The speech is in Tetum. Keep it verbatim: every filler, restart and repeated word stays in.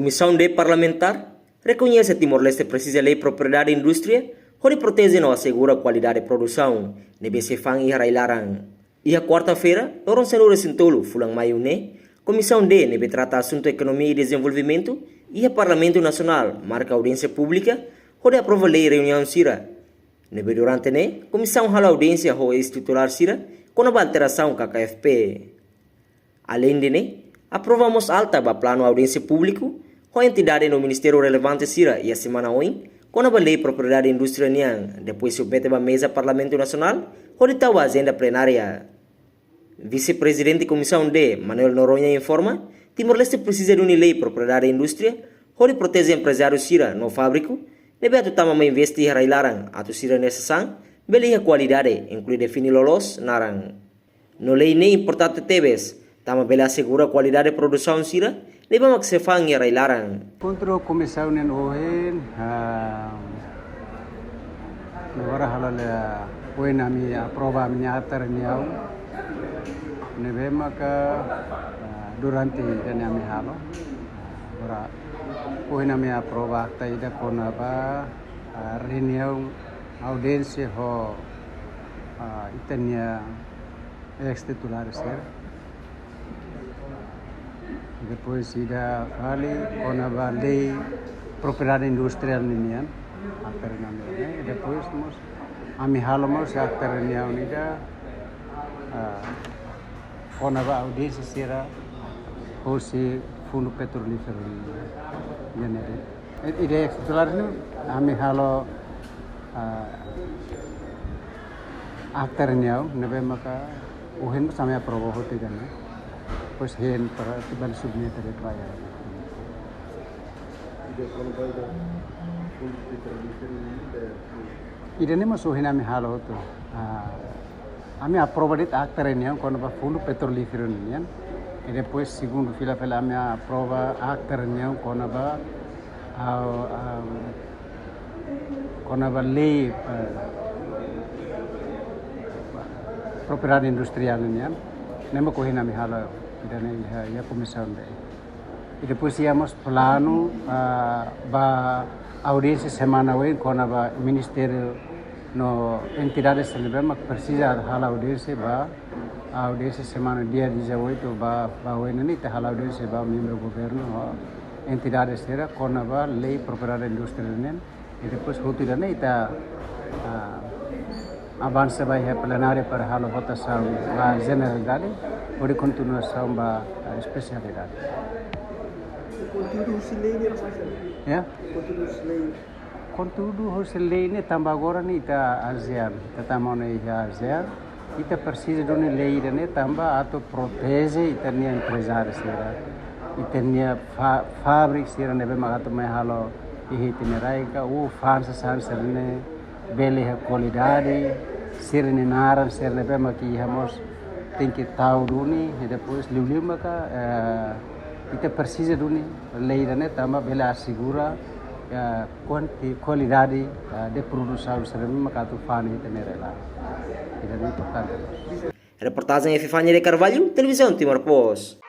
Komisaun D parlamentár rekoñese Timor-Leste presiza lei propriedade indústria hodi proteje no asegura kualidade produsaun ne'ebé sei fa'an iha rai-laran. Iha kuarta-feira, loron sanulu-resin-tolu fulan Maiu ne'e, Komisaun D ne'ebé trata asuntu ekonomia i dezenvolvimentu iha Parlamentu Nasionál marka audiénsia públika hodi aprova lei reuniaun sira. Ne'ebé durante ne'e, komisaun halo audiénsia ho eis-titulár sira kona-ba alterasaun K K F P. Aleinde ne'e, aprova mós alta ba planu audiénsia públiku ho entidade no ministériu relevante sira iha semana oin kona-ba lei propriedade indústria nian, depois submete ba meza Parlamentu Nasionál hodi tau ba ajenda plenária. Vise-Prezidente Komisaun D, Manuel Noronha informa, Timor-Leste presiza duni lei propriedade indústria hodi proteje emprezáriu sira no fábriku ne'ebé atu tama mai investe iha rai-laran atu sira-nia sasán bele iha kualidade, inklui define loloos naran. No lei ne'e importante tebes, tanba bele asegura kualidade produsaun sira ne'ebé mak sei fa'an iha rai-laran. Kontra komisaun nian ohin, ah, agora halo le, ohin ami aprova ami-nia ata reuniaun ne'ebé maka, ah, durante ida-ne'e ami halo. Agora ohin ami aprova ata ida kona-ba, ah, reuniaun audiénsia ho, ah, ita-nia eis-titulár sira. Depois ida fali kona-ba lei propriedade industriál ninian, ata reuniaun ne'e. Depois mós ami halo mós ata reuniaun ida, ah, kona-ba audiénsia sira hosi Fundu Petrolíferu nian. Ida-ne'e. Ida eis-titulár ne'e ami halo, ah, ata reuniaun ne'ebé maka ohin mós ami aprova hotu ida-ne'e. Depois hein para atu bele submete de'it ba iha. Ida kona-ba ida Fundu Petrolíferu nian, ida-ne'e mós ohin ami halo hotu. Ah, ami aprova de'it ata reuniaun kona-ba Fundu Petrolíferu nian. I depois segundu fila fali ami aprova ata reuniaun kona-ba, ah, ah, kona-ba lei, eh, propriedade industriál nian. Ne'e mak ohin ami halo ida-ne'e iha, iha komisaun D. I depois iha mós planu, ah, ba audiénsia semana oin kona-ba ministériu no entidade sira ne'ebé mak presiza halo audiénsia ba, audiénsia semana dia dezoito ba, ba oin ne'e ita halo audiénsia ba membru governu no entidade sira kona-ba lei propriedade industriál nian. I depois hotu ida-ne'e ita, ah, avansa ba iha plenária para halo votasaun ba jeneralidade, hodi kontinuasaun ba, ah, espesialidade. Konteúdu husi lei ne'e apa saja? Ya? Konteúdu husi lei. Konteúdu husi lei ne'e tanba agora ne'e ita ASEAN, ita tama ona iha ASEAN. Ita presiza duni lei ida-ne'e tanba atu proteje ita-nia emprezáriu sira, ita-nia fá-, fábrika sira ne'ebé mak atu mai halo iha ita-nia rai ka, ou fa'an sasán sira-ne'e bele iha kualidade, sira-nia naran sira ne'ebé mak iha mós tenke tau duni, i depois liuliu maka, eh, ita presiza duni lei ida-ne'e tanba bele asegura, eh, kuanti-, kualidade, eh, de produsaun sira ne'ebé mak atu fa'an iha ita-nia rai-laran. Ida-ne'e importante. Reportajen Epifania de Carvalho, Televizaun Timor Post.